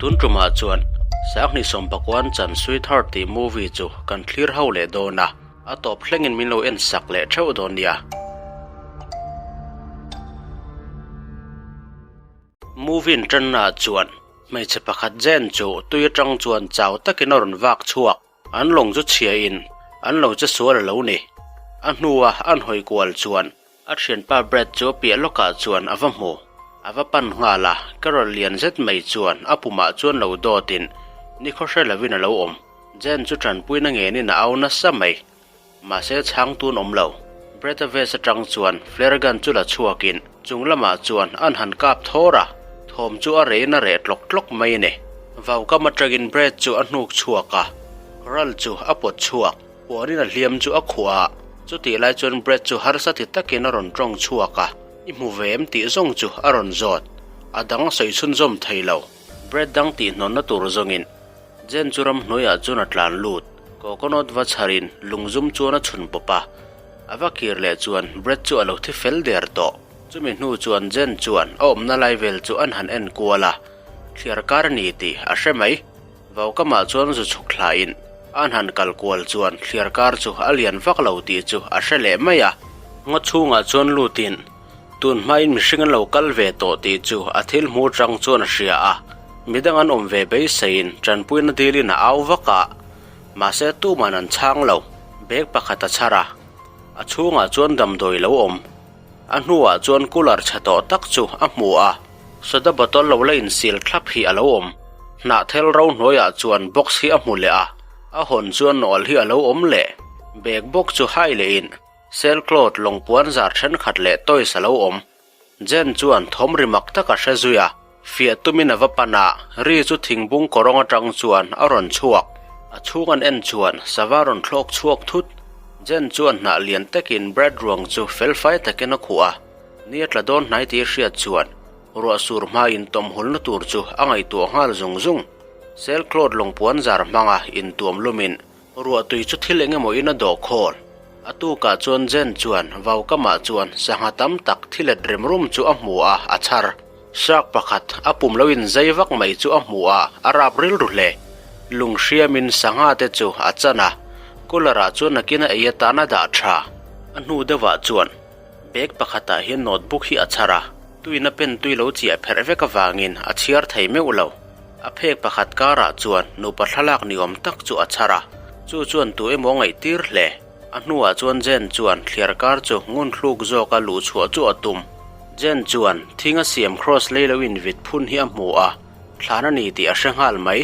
Tun tumah chuan Sanghnih Sawmpakuan Chan Sweetheart tih movie chu kan thlir ho leh dawn a, a tawp thlengin min lo en sak leh theuh dawn nia. Movie in tannaah chuan hmeichhe pakhat Jane chu tui atang chuan chau takin a rawn vak chhuak. An lawng chu chhia in an lo che sual a lo ni. A hnua an hawi kual chuan a thianpa Brad chu a piah lawkah chuan a va hmu. A va pan nghal a, Carol lian zet mai chuan a pumah chuan lo dawt in nikhaw hre lovin a lo awm. Jane chu tanpuina ngenin a au nasa mai. Mahse chhang tun awm lo. Brad a vest atang chuan flare gun chu la chhuakin chung lamah chuan an han kap thawr a, thawm chu a rehin a reh tlawk tlawk mai a ni. Vaukam atangin Brad chu a hnuk chhuak a, ral chu a pawt chhuak. Puanin a hliam chu a khuah a, chutih lai chuan Brad chu harsa ti takin a rawn tawng chhuak a, I hmu ve em tih zawng chu a rawn zawt. A dang a sawi chhunzawm thei lo. Brad dang tihnawnna tur zawngin Jen chu ramhnuaiah chuan a tlan lut. Coconut va chharin lungzum chuan a chhun pawp a, a va kir leh chuan Brad chu a lo thi fel der tawh. Chumi hnu chuan Jen chuan a awmna lai vel chu an han en kual a, thliar kar a ni tih a hre mai. Vaukamah chuan zu chhuk thlain an han kal kual chuan thliar kar chu a lian vak lo tih chu a hre leh mai a. Ngaw chhungah chuan lutin Tun hmain mihring an lo kal ve tawh tih chu a thil hmu chang chuan a hria a, midang an awm ve beiseiin tanpuina dilin a au vak a, mahse tuman an chhang lo. Bag pakhat a chhar a, a chhungah chuan damdawi lo awm. A hnuah chuan cooler chhe tawh tak chu a hmu a, soda bottle lo la insil thlap hi a lo awm. Hnahthel ro hnuaiah chuan box hi a hmu leh a, a hawn chuan nawlh hi a lo awm leh. Bag bawk chu hai lehin Sailcloth lawng puan zar thenkhat leh toys a lo awm. Jen chuan thawm ri mak tak a hre zui a, fiah tumin a va pan a, ri chu thingbung kawrawng atang chuan a rawn chhuak. A chhung an en chuan sava rawn thlawk chhuak thut. Jen chuan hnah lian takin Brad ruang chu felfai takin a khuh a, ni a tla dawn hnai tih hriat chuan ruah sur hmain tawmhulna tur chu a ngaihtuah nghal zung zung. Sailcloth lawng puan zar hmanga intuam lumin Ruah tui chu thil eng emaw in a dawh khawl. A tukah chuan Jen chuan vaukamah chuan sangha tam tak thi let rem rum chu a hmu a, a chhar. Shark pakhat a pum lo in zai vak mai chu a hmu a, a rap rilru hle. Lung hriamin sangha te chu a chan a, cooler ah chuan nakin a ei atan a dah tha. A hnu deuhah chuan bag pakhatah hian notebook hi a chhar a, tuina pen tui lo chiah pherh vek avangin a chhiar thei meuh lo. A phek pakhat karah chuan nupa thlalak ni awm tak chu a chhar a, chu chuan tu emaw ngaihtir hle. A hnuah chuan Jen chuan thliar kar chu ngun thluk zawka luh chhuah chu a tum. Jen chuan thing a siam cross lei lo invit phun hi a hmu a, thlan a ni tih a hre nghal mai.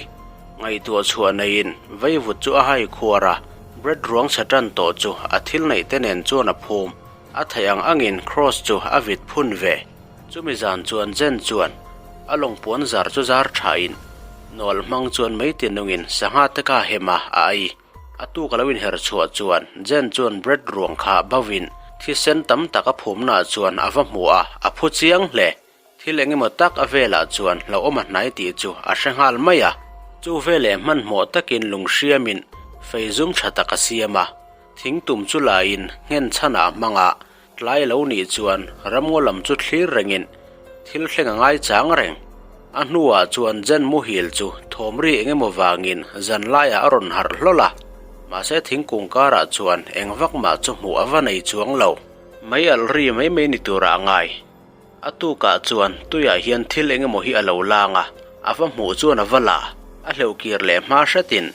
Ngaihtuah chhuah neiin veivut chu a hai khuar a, bread ruang chhe tan tawh chu a thil neih te nen chuan a phum. A theih ang angin cross chu a vit phun ve. Chumi zan chuan Jen chuan a lawng puan zar chu zar thain nawlh hmang chuan mei ti nungin sangha te ka hem a, a ei. A tuk a lo inher chhuah chuan Jen chuan bread ruang kha bauhin thisen tam tak a phumnaah chuan a va hmu a, a phu chiang hle. Thil eng emaw tak a velah chuan hlauhawm a hnai tih chu a hre nghal mai a. Chu veleh hmanhmawh takin lung hriamin fei zum tha tak a siam a, thing tum chu laiin nghen chhanah a hmang a, Tlai lo nih chuan ramngaw lam chu thlir rengin thil thleng a ngai chang reng. A hnuah chuan Jen muhil chu thawmri eng emaw vangin zan laiah a rawn harh hlawl a, mahse thingkung karah chuan eng vak mah chu hmuh a va nei chuang lo. Mei alh ri mai mai ni turah a ngai. A tukah chuan tuiah hian thil eng emaw hi a lo lang a, a va hmuh chuan a va la. A hleuh kir leh hma hretin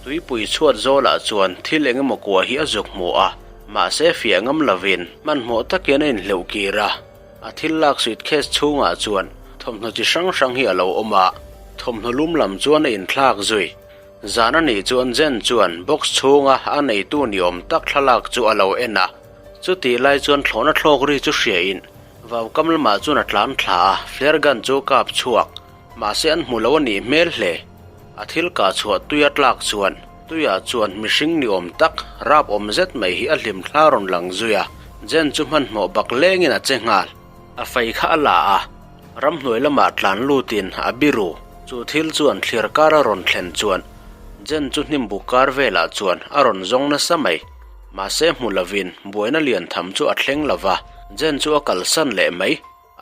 tuipui chhuat zawlah chuan thil eng emaw kua hi a zuk hmu a, mahse fiah ngam lovin hmanhmawh takin a inhleuh kir a. A thil lak suitcase chhungah chuan thawmhnaw chi hrang hrang hi a lo awm a, thawmhnaw lum lam chuan a inthlak zui. Zan a nih chuan Jen chuan box chhunga a neitu ni awm tak thlalak chu a lo en a. Chutih lai chuan thlawhna thlawk ri chu hriain vaukam lamah chuan a tlan thla a, flare gun chu kap chhuak. Mahse an hmu lo a nih hmel hle. A thil kah chhuah tuia tlak chuan tuiah chuan mihring ni awm tak rap awm zet mai hi a hlim thla rawn lang zui a, Jen chu hmanhmawh bak lengin a che nghal. A fei kha a la a, ramhnuai lamah tlan lutin a biru. Chu thil chuan thlir kar a rawn thlen chuan Jen chu hnim buk kar velah chuan a rawn zawng nasa mai. Mahse hmu lovin buaina lian tham chu a thleng lova, Jen chu a kalsan leh mai.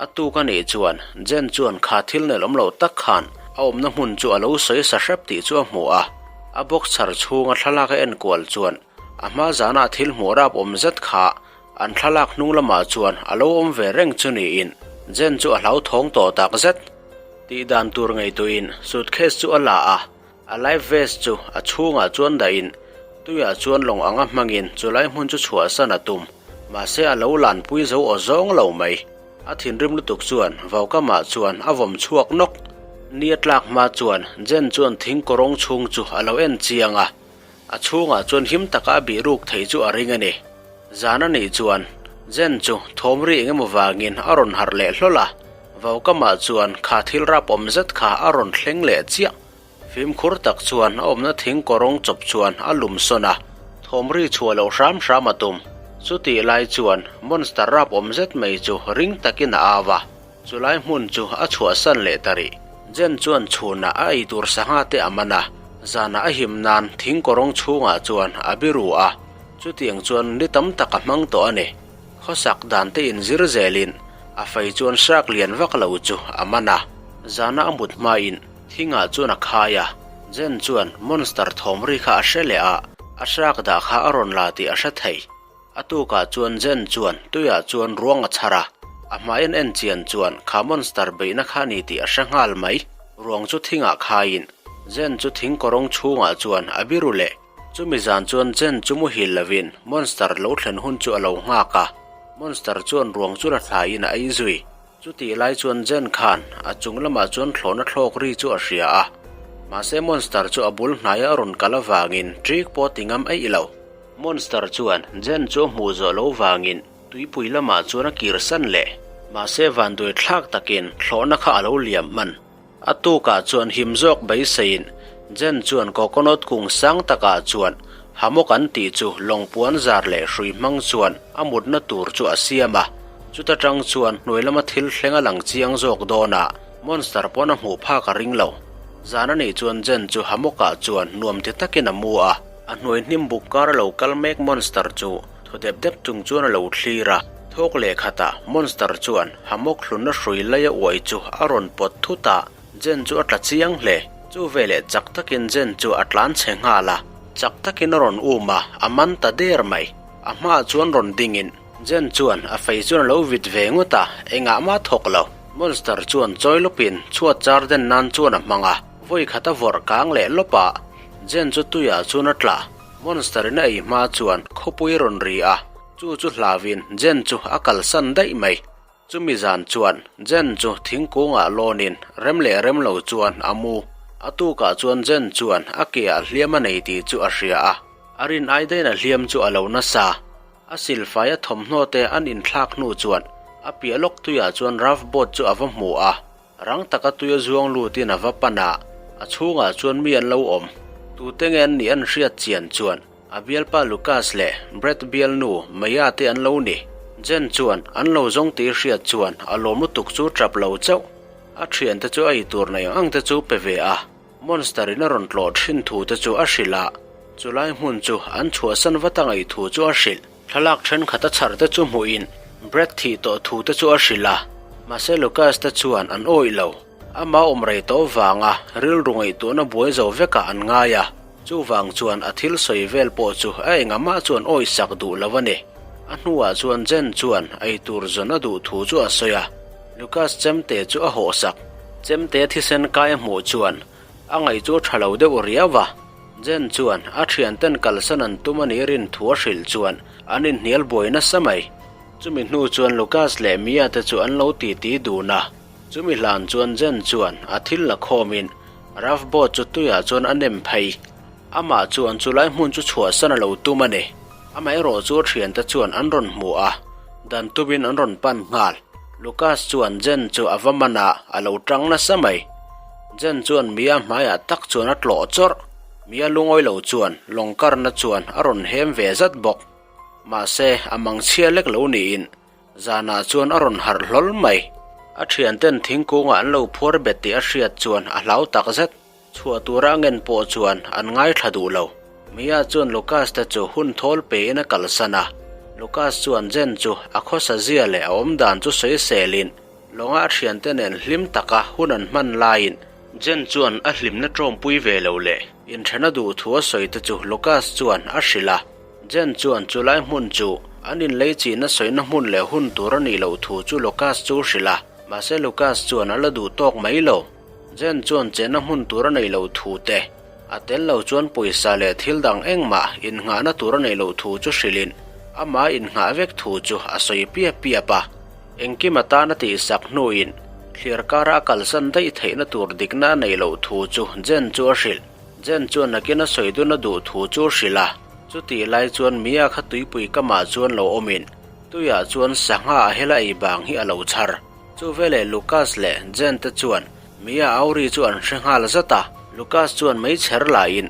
A tuk a nih chuan Jen chuan kha thil nelawm lo tak khan a awmna hmun chu a lo sawi sa hrep tih chu a hmu a. A boxer chhunga thlalak a enkual chuan a hma zana thil hmuh rap awm zet kha an thlalak hnung lamah chuan a lo awm ve reng chu niin Jen chu a hlauthawng tawh tak zet. Tih dan tur ngaihtuahin suitcase chu a la a, A life vest chu a chhungah chuan dahin tuiah chuan lawng anga hmangin chulai hmun chu chhuahsan a tum. Mahse a lo lanpui zo aw zawng lo mai. A thinrim lutuk chuan vaukamah chuan a vawm chhuak nawk. Ni a tlak hma chuan Jen chuan thing kawrawng chhung chu a lo en chiang a, a chhungah chuan him taka a bih ruk thei chu a ring a ni. Zan a nih chuan Jen chu thawm ri engemaw vangin a rawn harh leh hlawl a, vaukamah chuan kha thil rap awm zet kha a rawn thleng leh chiah. Fimkhur tak chuan a awmna thing kawrawng chawp chuan a lum sawn a, thawm ri chhuah loh hram hram a tum. Chutih lai chuan monster rap awm zet mai chu ring takin a au a, chulai hmun chu a chhuahsan leh ta rih. Jen chuan chhunah a ei tur sangha te a man a, zanah a him nan thing kawrawng chhungah chuan a biru a, chutiang chuan ni tam tak a hmang tawh a ni. Khawsak dan te inzir zelin a fei chuan shark lian vak lo chu a man a, zana a mut hmain Thingah chuan a khai a, Jen chuan monster thawm ri kha a hre leh a, a hrak dah kha a rawn la tih a hre thei. A tukah chuan Jen chuan tuiah chuan ruang a chhar a, a hmai an en chian chuan kha monster beihna kha a ni tih a hre nghal mai. Ruang chu thingah khaiin Jen chu thing kawrawng chhungah chuan a biru leh. Chumi zan chuan Jen chu muhil lovin monster lo thlen hun chu a lo nghak a, monster chuan ruang chu la thlaiin a ei zui. Chutih lai chuan Jen khan a chung lamah chuan thlawhna thlawk ri chu a hria a, mahse Monster chu a bul hnaia a rawn kal avangin ṭik pawh ti ngam eih lo. Monster chuan Jen chu a hmuh zawh lo vangin tuipui lamah chuan a kirsan leh, mahse vanduai thlak takin thlawhna kha a lo liam hman. A tukah chuan him zawk beiseiin Jen chuan coconut kung sang takah chuan hammock an tih chu lawng puan zar leh hrui hmang chuan a mutna tur chu a siam a. Chuta tang chuan hnuai lama thil thleng a lang chiang zawk dawn a, monster pawn a hmuh phak a ring lo. Zan a nih chuan Jen chu hammock ah chuan nuam ti takin a mu a. A hnuai hnim buk kar a lo kal mek monster chu Thaw dep dep chung chuan a lo thlir a, thawk leh khatah Monster chuan hammock hlunna hrui laia uai chu a rawn pawt thut a, Jen chu a tla chiang hle. Chu veleh chak takin Jen chu a tlan chhe nghal a, chak takin a rawn um a, a man ta der mai. A hmaah chuan rawn dingin Jen chuan a fei chuan a lo vit ve ngawt a, engah mah thawk lo. Monster chuan chawi lawpin chhuat char den nan chuan a hmang a, vawi khat a vawrh kang leh lawp a, Jen chu tuiah chuan a tla. Monster in a ei hma chuan khawpui a rawn ri a, chu chu hlauin Jen chu a kalsan daih mai. Chumi zan chuan Jen chu thingkungah lawnin rem leh rem lo chuan a mu. A tukah chuan Jen chuan a keah hliam a nei tih chu a hria a, a rin ai daihin a hliam chu a lo nasa. A silfai a thawmhnaw te an inthlak hnu chuan a piah lawk tuiah chuan raft boat chu a va hmu a. Rang taka tui a zuang lutin a va pan a, a chhungah chuan mi an lo awm. Tute nge an nih an hriat chian chuan a bialpa Lucas leh Brett bialnu Maya te an lo ni. Jen chuan an lo zawng tih hriat chuan a lawm lutuk chu tap lo chauh. A thiante chu a eitur nei ang ang te chu pe ve a, Monster in a rawn tlawh thin thu te chu a hrilh a, chulai hmun chu an chhuahsan vat a ngaih thu chu a hrilh. Thlalak thenkhat a chhar te chu hmuhin Brad thih tawh thu te chu a hrilh a, mahse Lucas te chuan an awih lo. Ama awm rei tawh vanga rilru ngaihtuahna buai zo vekah an ngai a, chuvang chuan a thil sawi vel pawh chu a engamah chuan awihsak duh lo a ni. A hnuah chuan Jen chuan eitur zawn a duh thu chu a sawi a, Lucas chemte chu a hawhsak. Chemte thisen kai a hmuh chuan a ngaih chu a tha lo deuh riau a. Jen chuan a thianten kalsan an tum a nih rin thu a hrilh chuan an inhnial buai nasa mai. Chumi hnu chuan Lucas leh Mia te chu an lo titi dun a, chumi hlan chuan Jen chuan a thil la khawmin raft boat chu tuiah chuan a nem phei. Amah chuan chulai hmun chu chhuahsan a lo tum a ni. Amaherawh chu a thiante chuan an rawn hmu a, dan tumin an rawn pan nghal. Lucas chuan Jen chu a va man a, a lo tang nasa mai. Jen chuan Mia hmaiah tak chuan a tlawh chawrh. Mia lungawi lo chuan lawng karna chuan a rawn hem ve zat bawk. Mahse, a mangchhia lek lo niin zanah chuan a rawn harh hlawl mai. A thianten thingkungah an lo phuar bet tih a hriat chuan a hlau tak zet. Chhuah tura a ngen pawh chuan an ngaithla duh lo. Mia chuan Lucas te chu hun thawl pein a kalsan a. Lucas chuan Jen chu a khawsa zia leh a awmdan chu sawiselin Lawnga a thiante nen hlim taka hun an hman laiin. Jen chuan a hlimna ṭawmpui ve lo leh inṭhen a duh thu a sawi te chu Lucas chuan a hrilh a. Jen chuan chulai hmun chu an inlei chihna sawina hmun leh hun tur a nih loh thu chu Lucas chu hrilh a, mahse Lucas chuan a la duh tawk mai lo. Jen chuan chenna hmun tur a neih loh thu te, a tel lo chuan pawisa leh thil dang engmah innghahna tur a neih loh thu chu hrilhin amah innghah vek thu chu a sawi piap piap a. Engkim atan a tihsak hnuin thliar kara a kalsan daih theihna tur dikna a neih loh thu chu Jen chu a hrilh. Jen chuan nakin a sawi dun a duh thu chu a hrilh a, chutih lai chuan Mia kha tuipui kamah chuan lo awmin tuiah chuan sangha a hela ei bang hi a lo chhar. Chu veleh Lucas leh Jen te chuan Mia Auri chu an hre nghal zat a, Lucas chuan meichher laiin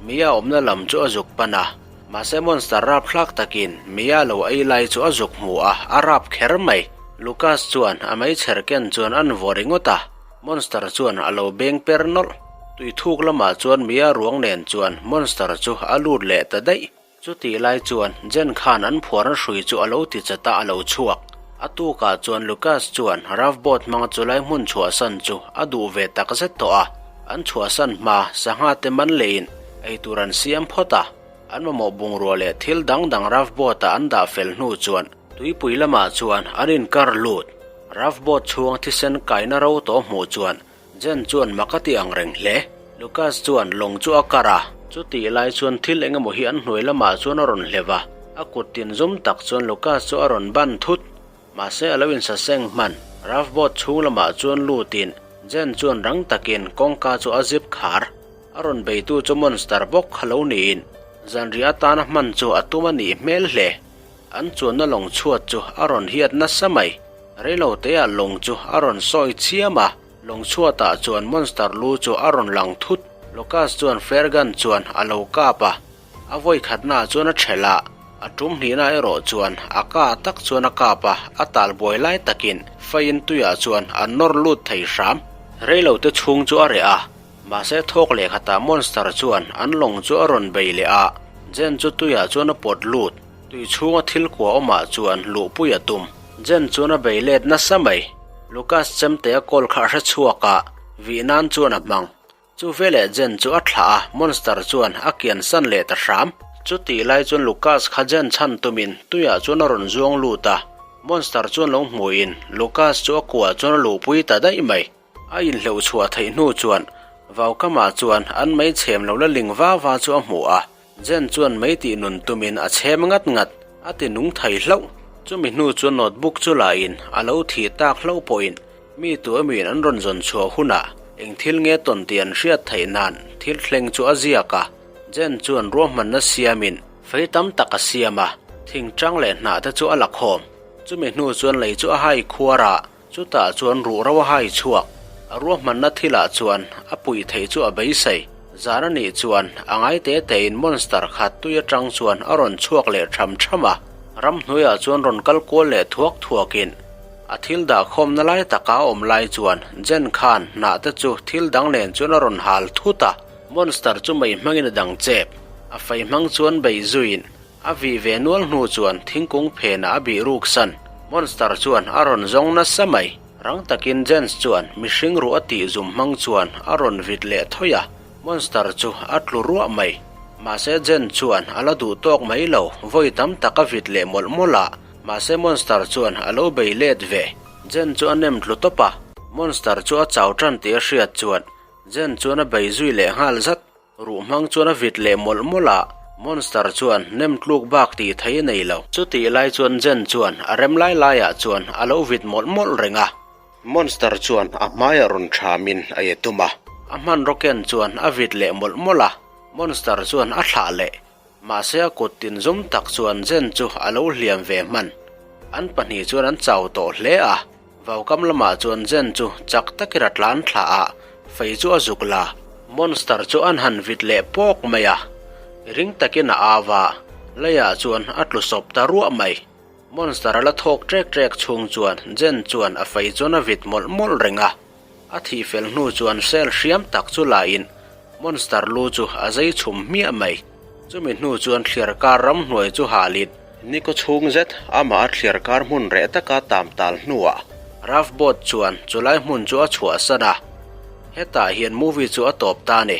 Mia awmna lam chu a zuk pan a, mahse monster rap thlak takin Mia lo ei lai chu a zuk hmu a, a rap kher mai. Lucas chuan a meichher ken chuan an vaw ringawt a, monster chuan a lo beng per nawlh. Tui thuk lamah chuan Mia ruang nen chuan monster chu a lut leh ta daih. Chutih lai chuan Jen khan an phuarna hrui chu a lo ti chat a, a lo chhuak. A tukah chuan Lucas chuan Rav boat hmanga chulai hmun chhuahsan chu a duh ve tak zet tawh a. An chhuahsan hma sangha te man leiin eitur an siam phawt a. An mamawh bungrua leh thil dang dang Rav boat ah an dah fel hnu chuan tuipui lamah chuan an inkar lut. Rav boat chhung thisen kaina ro tawh hmuh chuan Jen chuan mak a ti ang reng hle. Lucas chuan lawng chu a kar a, chutih lai chuan thil eng emaw hi an hnuai lamah chuan a rawn hlev a, a kut tin zum tak chuan Lucas chu a rawn ban thut. Mahse a lo insaseng hman. Raft boat chhung lamah chuan lutin Jen chuan rang takin kawngka chu a zip khar. A rawn beitu chu monster bawk kha lo niin zanriah atana hman chu a tum a nih hmel hle. An chuanna lawng chhuat chu a rawn hiat nasa mai. Reilo teah lawng chu a rawn sawi chiam a, lawng chhuatah chuan monster lu chu a rawn lang thut. Lucas chuan flare gun chuan a lo kap a, a vawi khatnaah chuan a thelh a, a tum hnihna erawh chuan a ka tak chuan a kap a, a tal buai lai takin faiin tuiah chuan a nawr lut thei hram. Reilo te chhung chu a reh a, mahse thawk leh khatah monster chuan an lawng chu a rawn bei leh a, Jen chu tuiah chuan a pawt lut. Tui chhunga thil kua awmah chuan luhpui a tum. Jen chuan a bei let nasa mai. Lucas chemte a kawl kha a hre chhuak a, vih nan chuan a hmang. Chu veleh Jen chu a thlah a, monster chuan a kian san leh ta hram. Chutih lai chuan Lucas kha Jen chhan tumin tuiah chuan a rawn zuang lut a, monster chuan lo hmuhin Lucas chu a kuah chuan a luhpui ta daih mai. A inhleuh chhuah theih hnu chuan Vaukamah chuan an mei chhem lo la ling va va chu a hmu a, Jen chuan mei tih nun tumin a chhem ngat ngat, a ti nung thei hlauh. Chumi hnu chuan notebook chu la in a lo thih tak hlauh pawhin mi tu emiin an rawn zawn chhuah hunah eng thil nge tawn tih an hriat theih nan thil thleng chu a ziak a. Jen chuan ruahmanna siamin fei tam tak a siam a, thingtang leh hnah te chu a la khawm. Chumi hnu chuan lei chu a hai khuar a, Chutah chuan ruhro a hai chhuak. A ruahmanna thilah chuan a puih theih chu a beisei. Zan a nih chuan a ngai te tein monster kha tui atang chuan a rawn chhuak leh tham tham a. Ramhnuaiah chuan rawn kal kual leh thuak thuakin a thil dahkhawmna lai taka a awm lai chuan Jen khan hnah te chu thil dang nen chuan a rawn hal thut a. Monster chu mei hmangin a dang chep. A fei hmang chuan bei zuiin A vih ve nual hnu chuan thingkung phenah a bih ruk san. Monster chuan a rawn zawng nasa mai. Rang takin Jens chuan mihring ruh a tih zum hmang chuan a rawn vit leh thawi a, Monster chu a tlu ruah mai. Mahse Jens chuan a la duh tawk mai lo, vawi tam tak a vit leh mawlh mawlh a, mahse Monster chuan a lo bei let ve. Jens chu a nem tlu tawp a, Monster chu a chau tan tih a hriat chuan Jens chuan a bei zui leh nghal zat. Ruh hmang chuan a vit leh mawlh mawlh a, Monster chuan nem tluk bak tih thei a nei lo. Chutih lai chuan Jen chuan a rem lai laiah chuan a lo vit mawlh mawlh reng a. Monster chuan a hmaiah rawn thamin a ye tum a. A hmanraw ken chuan a vit leh mawlh mawlh a, Monster chuan a thlah leh. Mahse a kut tin zum tak chuan Jen chu a lo hliam ve hman. An pahnih chuan an chau tawh hle a. Vaukam lamah chuan Jen chu chak takin a tlan thla a, fei chu a zuk la. Monster chu an han vit leh pawk mai a, ring takin a au a, leiah chuan a tlu sawp ta ruah mai. Monster a la thawk ṭek ṭek chhung chuan Jen chuan a fei chuan a vit mawlh mawlh reng a. A thih fel hnu chuan cell hriam tak chu lain Monster lu chu a zei chhum hmiah mai. Chumi hnu chuan thliar kar ramhnuai chu halin nikaw chhung zet amah a thliar kar hmun reh taka tam tal hnuah Raft boat chuan chulai hmun chu a chhuahsan a. Hetah hian movie chu a tawp ta a ni.